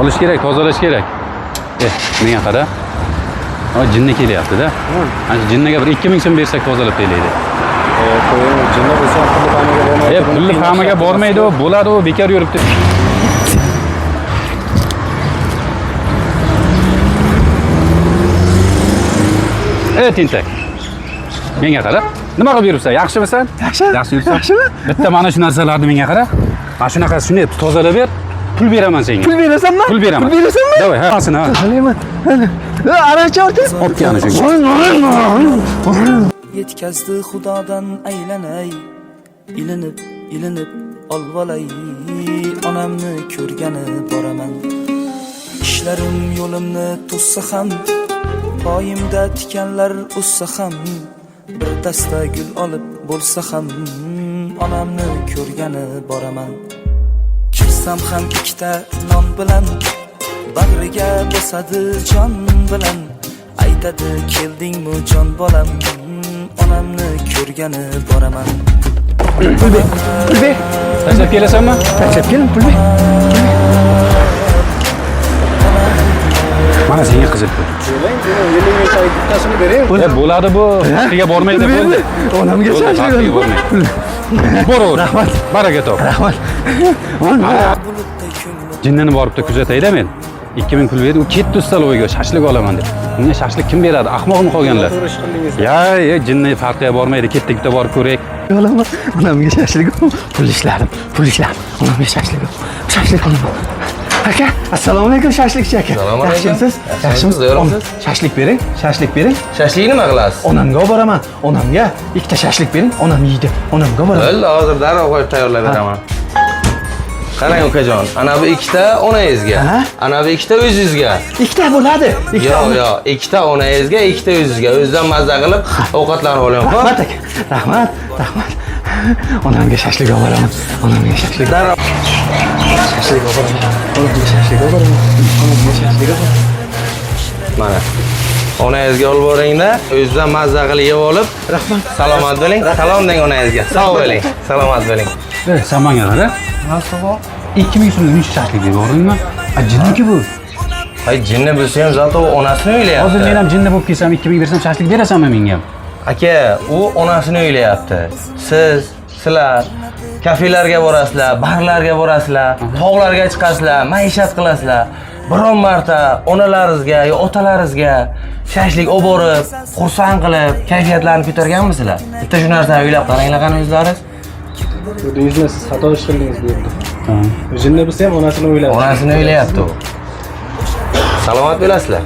Olish kerak, tozalash kerak. Menga qara. O jinni kelyapti-da. Ana shu jinniga bir 2000 so'm bersak tozalab beraylik. Qo'ying, jinni bo'lsa ham pulli fahmiga bormaydi. Pulli fahmiga bormaydi u, bo'ladi u, bekor yuribdi. Tentak. Menga qara. Nima qilib yuribsan? Yaxshimisan? Yaxshi. Yaxshi yuribsan? Yaxshimi? Bitta mana shu narsalarni menga qara. Mana shunaqa shuni tozalab ber. Pul beraman senga. Pul berasanmi? Pul beraman. Pul berasanmi? Давай, ha, ha. Tozalayman. Aravacha ortib. Olib kel ana shunga. Yetkazdi xudodan aylanay, ilinib ilinib olvolay, onamni ko'rgani boraman. Ishlarim yo'limni to'ssa ham, poyimda tikanlar o'ssa ham, bir dasta gul olib bo'lsa ham, onamni ko'rgani boraman. Kirsam ham ikkita non bilan, bag'riga bosadi jon bilan, aytadi keldingmi jon bolam, onamni ko'rgani boraman. Pul ber. Pul ber. Tashlab kelasanmi? Tashlab keling, pul ber. Mana senga qizil pul. Bering, bering, 50 ming so'm bittasini bering. Bo'ladi bu. Farqiga bormaydi, Pul bo'ldi. berdi. Onamga Bo'ldi, shashlik farqiga bormaydi. Boraver. Rahmat. Baraka top. Rahmat. Bulutday ko'nglim Jinnini boribdi kuzatayda men. 2000 pul berdi, u ketdi stolovoyga shashlik olaman deb. Unga shashlik kim beradi? Ahmoqmi qolganlar? To'g'ri ish qildingiz. Ya, jinni farqiga bormaydi, ketdik bitta borib ko'raylik. Olaman. Onamga shashlik. Pul ishladim. Pul ishladim. Onamga shashlik. Shashlik olaman. Aka, assalomu alaykum shashlikchi aka. Assalomu alaykum. Yaxshimisiz? Yaxshimisiz, zo'rmisiz? Shashlik bering, shashlik bering. Shashlikni nima qilasiz? Onamga olib boraman. Onamga ikkita shashlik bering, onam yeydi. Onamga olib boraman. Bo'ldi, hozir darrov qo'yib tayyorlab beraman. Qarang ukajon, ana bu ikkita onangizga, Ha? ana bu ikkita o'zingizga. Ikkita bo'ladi. Ikkita. Yo'q, yo'q, ikkita onangizga, ikkita o'zingizga. O'zidan mazza qilib ovqatlanib oling, xo'p? Rahmat aka. Rahmat, rahmat. Onamga shashlik olib boraman. Onamga shashlik. Darrov Shashlik olib boraman. Onamga shashlik olib boraman. Onamga shashlik olib boraman. mana. Onangizga olib boringda, o'zidan mazza qilib yeb olib, Rahmat. Salomat bo'ling. Salom deng onangizga. Sog' bo'ling. Salomat bo'ling. Sen menga qara. 2000 so'mga uncha shashlik berib yubordingmi? A jinniki bu. Hay, jinni bo'lsa ham zato u onasini o'ylayapti. Hozir men ham jinni bo'lib kelsam 2000 bersam shashlik berasanmi menga? Aka, u onasini o'ylayapti. Siz, sizlar kafelarga borasizlar, barlarga borasizlar, tog'larga chiqasizlar, maishat qilasizlar. Biron marta onalaringizga yo otalaringizga shashlik olib borib, xursand qilib, kayfiyatlarini ko'targanmisizlar? Bitta shu narsani o'ylab qaranglar qani o'zlaringiz. Ko'rdingizmi, siz xato ish qildingiz bu yerda. Jinni bo'lsa ham onasini o'yladi. Onasini o'ylayapti u. Salomat bo'lasizlar.